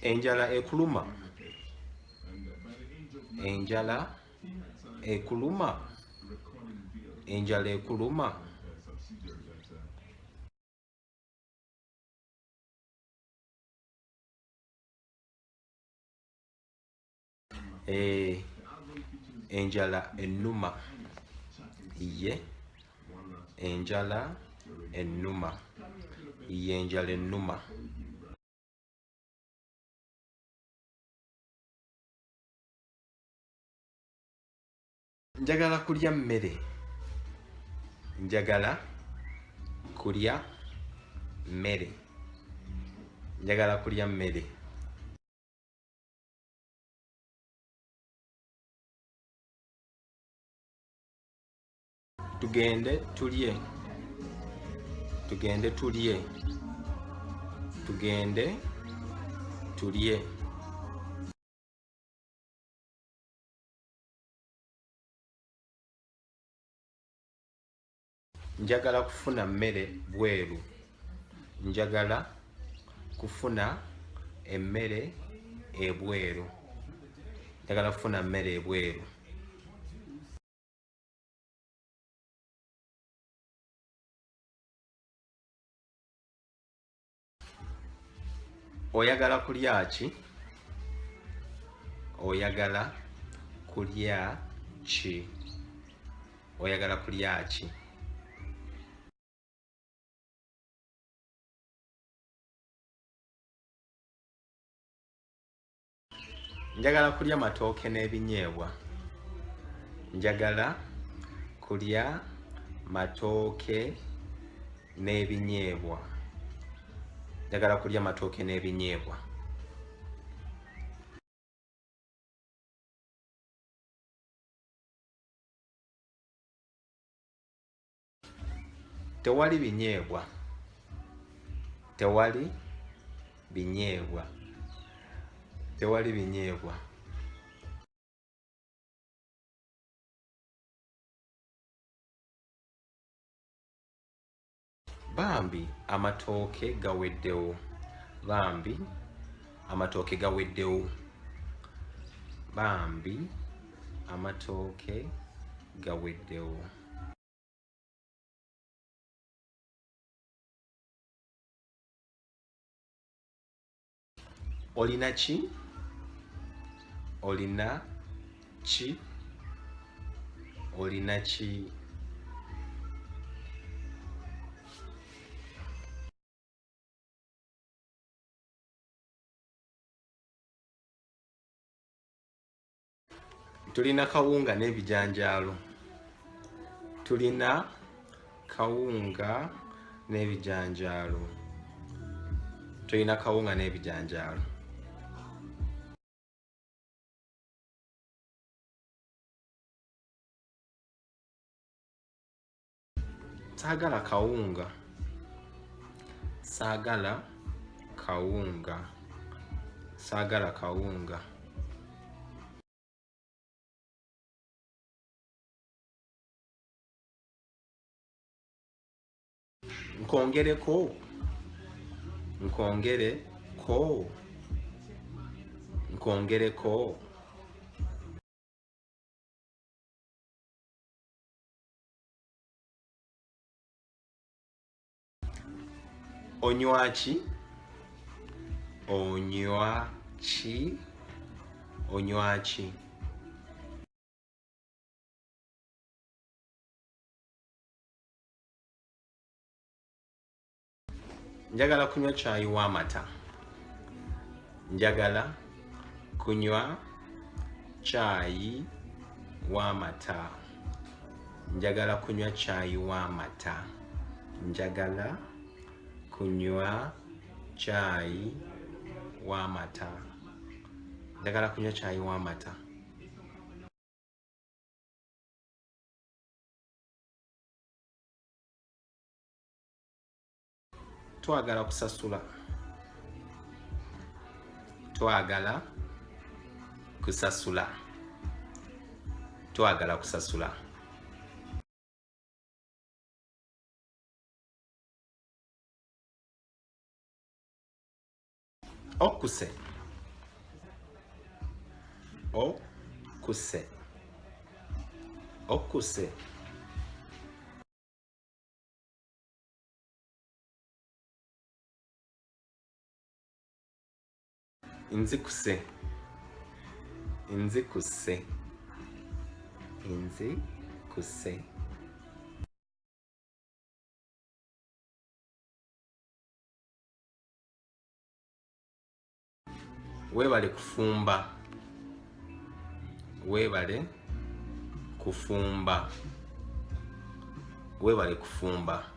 Enjala ekuluma. Enjala ekuluma. Enjala ekuluma. Enjala ennuma. Ye enjala ennuma. Ye enjala ennuma. Njagala kulya mmere. Njagala kulya mmere. Njagala kulya mmere. Tugende tulye. Tugende tulye. Tugende tulye. Njagala kufuna mmere bweru. Njagala kufuna emmere ebweru. Njagala kufuna mmere ebweru. Oyagala kulya ki? Oyagala kulya ki? Oyagala kulya ki? Njagala kulya matooke n'ebinyeebwa. Njagala kulya matooke n'ebinyeebwa. Njagala kulya matooke n'ebinyeebwa. Tewali binyeebwa. Tewali binyeebwa. Tewali binyeebwa. Bambi amatooke gaweddewo. Bambi amatooke gaweddewo. Bambi amatooke gaweddewo. Olina ki? Olina ki? Olina ki? Tulina kawunga n'ebijanjaalo. Tulina kawunga n'ebijanjaalo. Tulina kawunga n'ebijanjaalo. Saagala kawunga. Saagala kawunga. Saagala kawunga. Nkongereko. Nkongereko. Nkongereko. Onywa ki? Onywa ki? Onywa ki? Njagala kunywa caayi w'amata. Njagala kunywa caayi w'amata. Njagala kunywa caayi w'amata. Njagala kunywa caayi w'amata. Njagala kunywa caayi w'amata. Twagala kusasula. Twagala Kusasula. Twagala kusasula. Okkuse. Okkuse. Okkuse. Nzikuse. Nzikuse. Nzikuse. Weebale kufumba. Weebale kufumba. Weebale kufumba.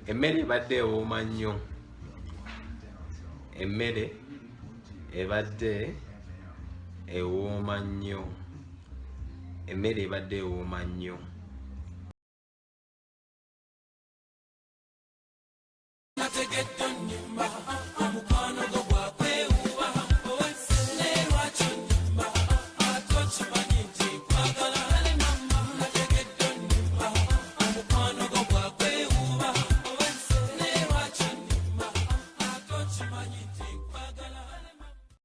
Emmere ebadde ewooma nnyo. Emmere ebadde ewooma nnyo. Emmere ebadde ewooma nnyo. Nategedde.